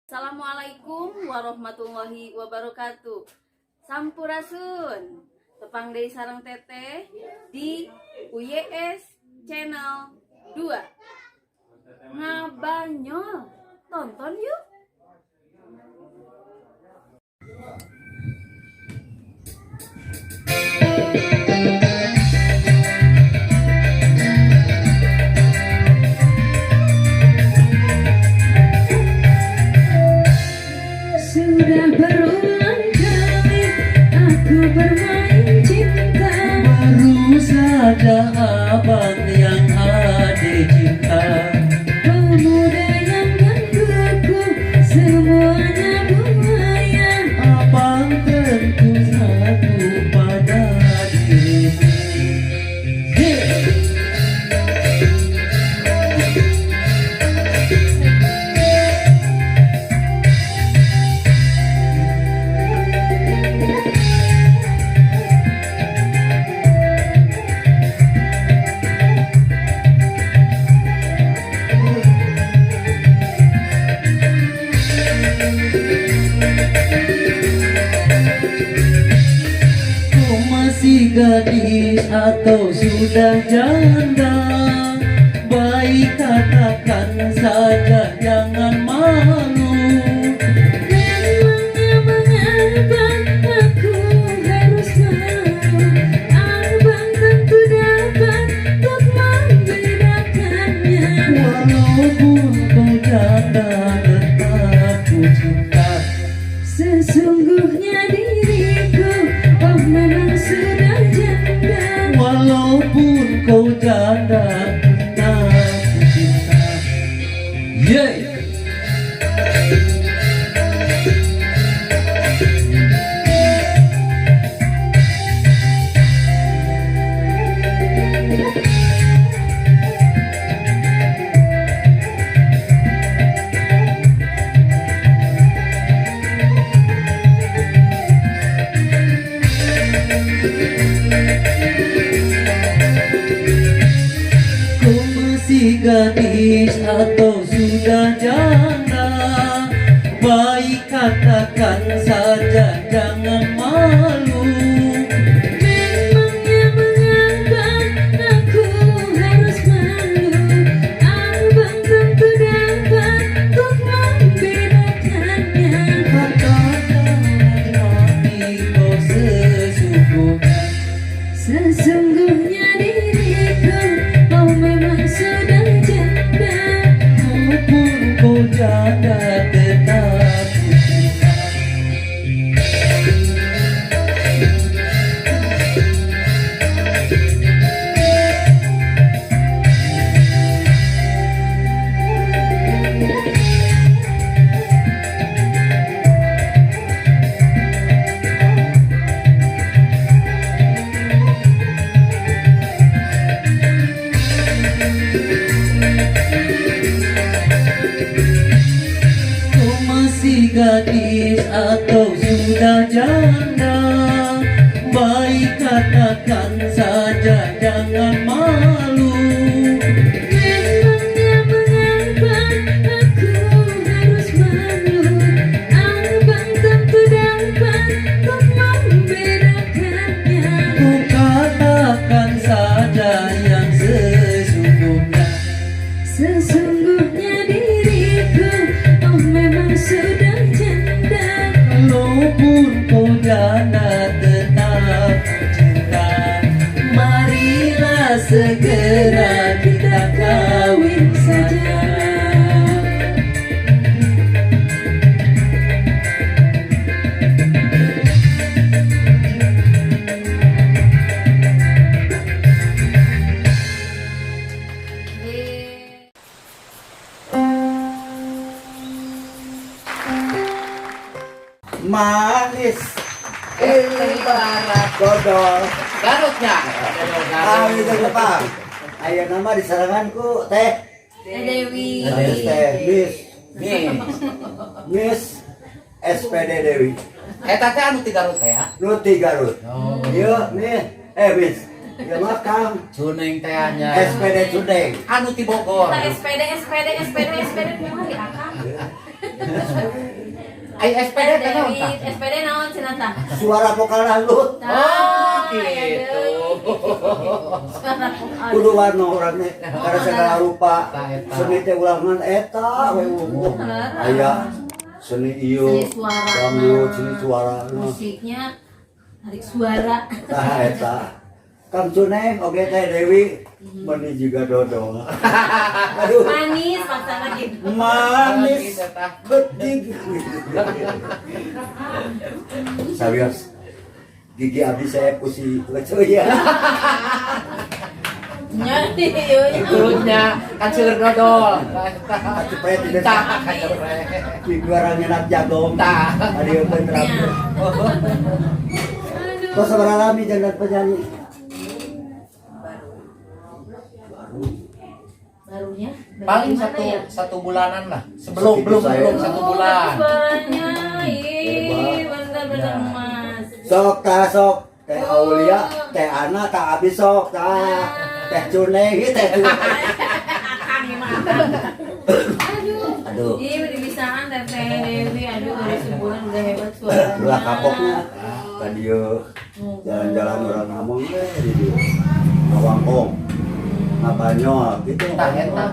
Assalamualaikum warahmatullahi wabarakatuh. Sampurasun. Tepang deui sareng Teteh di UYS Channel 2. Ngabanyol. Tonton yuk. Sudah berulang kali aku bermain cinta. Baru saja abang yang ade cinta. Pemuda yang gangguku semuanya buaya. Abang tentu satu pada dirimu. Yeah. Kau masih gadis atau sudah janda? Baik katakan saja, jangan malu. Memangnya mengapa aku harus malu? Abang tentu dapat untuk membedakannya. Walaupun kau janda tetap ku cinta. Sesungguhnya diriku, oh, memang sudah janda. Walaupun kau janda tetap ku cinta. Yeah. Kau masih gadis atau sudah janda? Baik katakan saja, jangan malu. Memangnya mengapa aku harus malu? Abang tentu dapat untuk membedakannya. Katakan hati kau sesungguhnya. Sesungguhnya diriku, oh, memang sudah janda. Walaupun kau janda tetap ku cinta. Kau masih gadis atau sudah janda? Baik katakan saja, jangan malu. Memangnya mengapa aku harus malu? Abang tentu dapat untuk membedakannya. Kau katakan saja yang sesungguhnya. Sesungguhnya diriku, oh, memang sudah janda. Walaupun kau janda tetap ku cinta. Marilah segera kita kawin saja. Yeay. Manis ibarat dodol. Garutnya. Ah, itu apa? Ayo nama disaranganku teh. Teh Dewi. Teh Miss. Nih, Miss SPD Dewi. Eta teh anu ti Garut teh ya. Nu ti Garut. Oh. Ieu nih, Miss. Ieu mah Kang Cuneng teh nya. SPD Cudeng. Anu ti Bogor. Kita SPD SPD SPD SPD kumaha di akang. Ai SPD teh naon Dewi, tah? SPD naon cenah tah? Suara vokal dangdut. Oh, Tah, gitu. Suara vokal. Kudu warna urang teh karena segala rupa. Eta, eta. Seni teh ulangan eta we unggul. Aya seni ieu, Seni suara. dangdut, seni suara. Musiknya tarik suara. Tah eta. Kang Cuneng oge Teh Dewi meni juga dodol. Aduh, Manis maksana gitu. manis Eta. betig. Serius. Gigi abdi saya kusi leuceuy ya. Nya ieu nya. Turunnya kan seueur dodol. Kacepret di Tah, kacepret. Di juara nyenak jagong. Tah. Adi open terakhir. Aduh. Kok sabaraha lami jangan penyanyi? Baru. Barunya baru Paling gimana satu ya? satu bulanan lah. Sebelum Segitu belum saya. belum satu Oh, bulan. tapi suaranya ih Hebat. bener-bener Ya. mas. Sok tah sok Teh Aulia, Teh Ana, Teh Abi sok tah. Teh Cuneng, ieu Teh Cuneng. Akang gimana? Aduh. Aduh. Ih, udah bisaan Teteh Dewi, aduh baru sebulan udah hebat suaranya. Ulah kapoknya. Tadi yo jalan-jalan orang ngomong we di dieu. Ngawangkong. Ngabanyol gitu. Tah eta.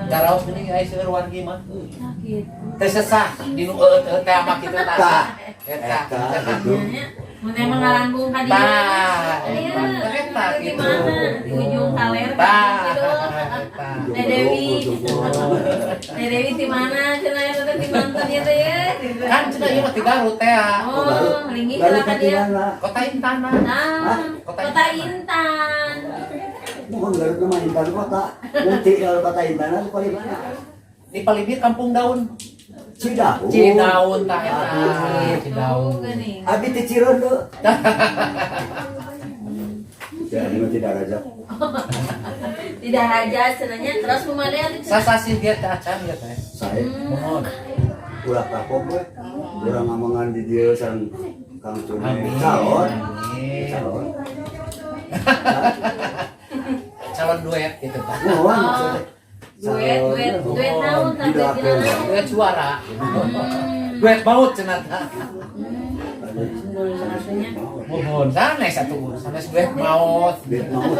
Daraos geuning ai seueur wargi mah. Nah, gitu. Teu sesah di nu eueuh teh mah kitu tah. Tah. Eta. Eta gitu. Nya, mun emang ngalanggung ka dieu. Tah, Iya, eta eta di gitu. mana? Di ujung kaler Tah, gitu. eta. Teh Dewi. Teh Dewi di mana? Cenah eta teh di mantan ieu teh ya. Gitu. Kan cenah ieu mah ti Garut teh. Oh, Garut. linggih Garut lah ka teh di dieu. mana? Kota Intan mah. Nah, Kota Kota Intan. Intan. Mohon Garut mah Intan kota. Nanti kalau kota Intan itu paling mana? Di palibir Kampung Daun. Cidaun. Cidaun tah eta. Gitu, Cidaun. geuning. Abi ti Cireundeu. Ya, ini mah tidak raja. Tidak raja cenahnya terus kumaha atuh cenah? Sasasih dia teh acan ieu teh. Saya Mohon. ulah kapok we. Urang ngomongan di dieu sareng Kang Cuneng. Amin. Calon. Amin. Calon. Calon duet gitu tah. Mohon maksudnya. Duet, duet, duet naon tah Tidak duet naon? Duet suara. Duet maut cenah tah. Alhamdulillah rasanya. Mohon sanes atuh, sanes duet maut. Duet maut.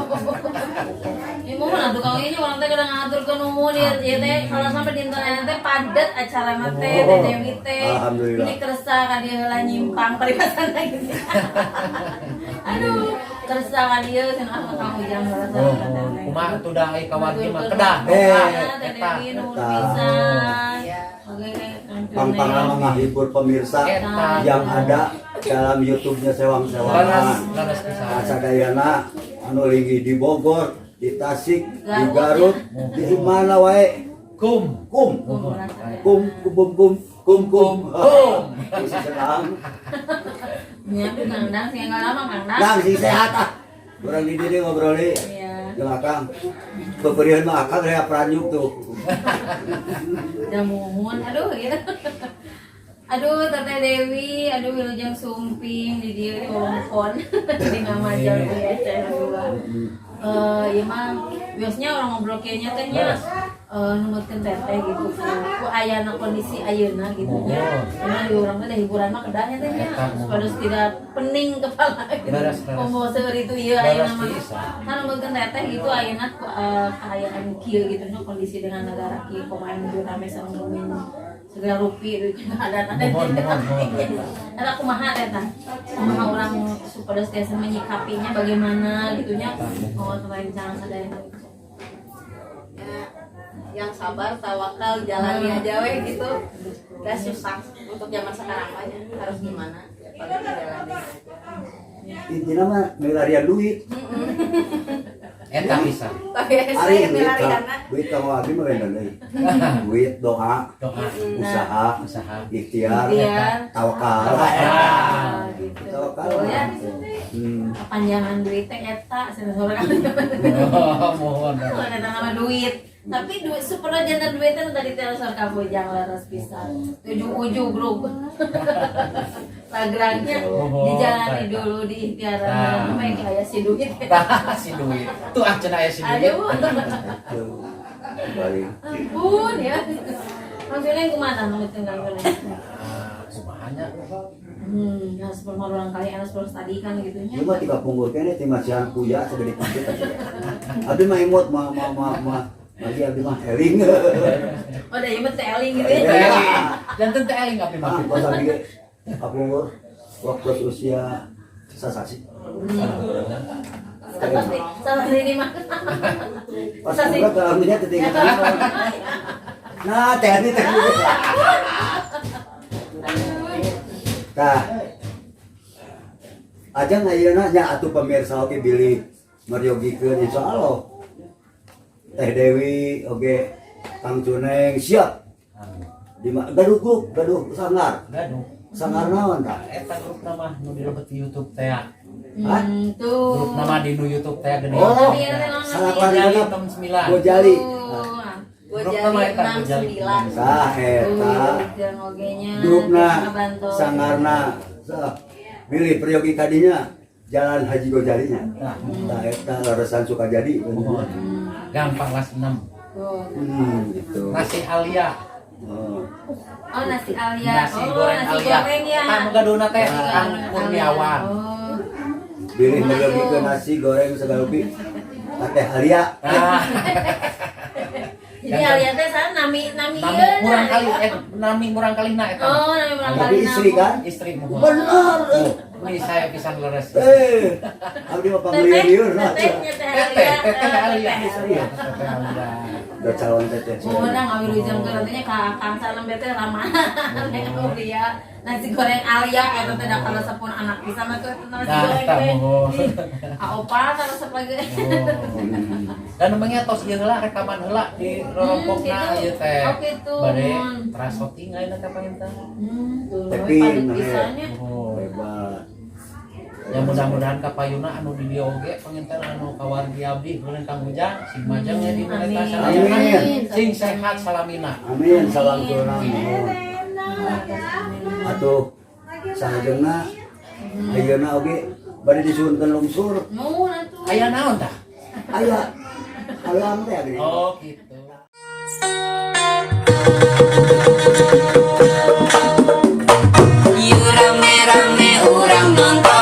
Ini mohon atuh kang ini orang teh kadang ngaturkeun nuhun ieu ieu teh kalau sampai di internet teh padat acara mah teh teh Dewi teh. Alhamdulillah. Ini kersa ka dieu heula nyimpang paribasana gitu. Aduh, kersa ka dieu cenah ah Kang Ujang heula Mohon. sareng Kumaha atuh da ai ka wargi mah kedah. Eh. Teh Eta. Dewi nuhun Eta. pisan. Oke, Kang Cuneng. Pang-pang menghibur pemirsa Eta. yang ada dalam YouTube-nya Laras, sewang-sewangan. laras pisan. Sadayana anu linggih di Bogor, di Tasik, di Garut, di mana wae. Kum. Kum. Kum. Kum kum kum kum kum. Kum. Kum. Senang. Nya Kang Dang sih enggak lama Kang Dang. Dang sing sehat ah. Urang di dieu ngobrol deui. Iya. Jeung Akang. Peperihan mah Akang rea pranyuk tuh. Udah muhun, aduh gitu. Aduh, Teteh Dewi, aduh Wilujeng Sumping di dieu di wewengkon di ngamajal di channel 2. Eh, ieu mah biasanya orang ngobrol kayaknya teh nya numutkeun teteh gitu. Ku ayana kondisi ayeuna gitu nya. Karena di urang mah da hiburan mah kedahnya teh nya supaya tidak pening kepala gitu. Beres, beres. Komo seueur itu ieu ayeuna Beres mah. pisan. Kan numutkeun teteh gitu ayeuna ku kaayaan kieu gitu nya kondisi dengan negara kieu kumaha nuju rame sareng bumi segala rupi itu ada ada Mohon, mohon, mohon. Eta kumaha eta? Kumaha orang supaya tiasa menyikapinya bagaimana gitunya oh rencana sadaya. Ya, yang sabar, tawakal, jalani aja weh gitu. Udah susah untuk zaman sekarang mah ya. Harus gimana? Ya, paling dijalani aja. Intinya mah milarian duit. Eta pisan. Tapi Ari saya duit milari ka, karena duit ka abdi mah beda deui. Duit doa, Doa, usaha, usaha. ikhtiar, Ikhtiar. tawakal. Ah, gitu. Tawakal. Betul ya. Kepanjangan duit teh eta cenah sore kan. Oh, mohon. Ada nama duit. Tapi duit super jantan duit teh tadi teh sor kabojang leres pisan. Ujung-ujung grup. Lagrangnya dijalani dulu di ikhtiaran Nah. sampai kayak si duit. Tah si duit. Tuh ah cenah aya si duit. Aduh. Tuh. Balik. Ampun ya. Kang Suneng kumaha tah numutkeun Kang Suneng? Ah, kumaha nya? Nah, sebelum orang kali anak sebelum tadi kan gitu nya. Ieu mah tiga punggur kene ti masihan kuya segede kitu teh. Abdi mah imut mah mah mah mah lagi abdi mah eling. Oh, da ieu mah teh eling gitu ya. Teh eling. Janten teh eling abdi mah. Ah, kos abdi ge kapungkur waktu usia sasasi. Salah salah ini mah. Pas buka alhamdulillah teh ingat. Nah, teh ini teh. Tah. Ajang ayeuna nya atuh pemirsa oge bilih meryogikeun insyaallah. Teh Dewi oge Kang Cuneng siap. Di gaduh grup, gaduh sanggar. Gaduh. Sanggar naon tah? Eta grup nama nu dilebet di YouTube teh. Hah? Tuh. Grup nama di nu YouTube teh geuning. Oh, Iya, salah Gojali keluarga 69. Gojali. Tuh. Grup nama Gojali eta, Gojali. 69. Sah eta. Tuh, ogenya. Grupna Ngabantu. sanggarna sah. Bilih peryogi kadinya Jalan Haji Gojalinya. Nah. Tah eta leresan Sukajadi. Mohon. Gampang kelas 6. Tuh. Gitu. Nasi Alia. Oh. Oh, nasi Alia. Nasi Oh, goreng nasi Alia. goreng ya. Eta nu gaduhna teh Nasi Kang goreng Kurniawan. Alia. Oh. Bilih meryogikeun nasi goreng segalupi ka Teh Alia. Nah, Jadi Alia teh sana nami nami nami ieu murang nah. kali nami murang kali na eta. Oh, nami murang Tapi kali. istri kan? Istri mohon. Bener. Eh. Ini saya pisan leres. Eh, abdi mah panglieur-lieur nah. Tetehnya teh Teteh, Alia. teteh Alia. Teteh Alia. Teteh Alia. Udah calon teteh. Oh, nah ngawilujeng ke nantinya ka Kang Sanem teh ramah. Neng Alia. Nasi goreng Alia eta teh da karesepun anak pisan mah tuh eta nasi Nah, goreng eta teh. mohon. Ih, Aopa karesep lagi. Oh. Dan emangnya tos ieu heula rekaman heula di rorompokna gitu. ieu teh. Oh, gitu. Bade trasoting ayeuna teh panginten. Tuh, Tapi, padet nah, pisannya. Oh. Hebat. Ya mudah-mudahan kapayuna anu di dieu oge panginten anu kawargi abdi keuleun Kang Ujang sing majeng ya di nu eta sadayana. Amin. Sing sehat salamina. Amin, salam tulang mohon. Atuh salajengna ayeuna oge bade disuhunkeun lungsur. Nuhun atuh. Aya naon tah? Aya halang teh geuning. Oh gitu. Yuk rame-rame urang nonton.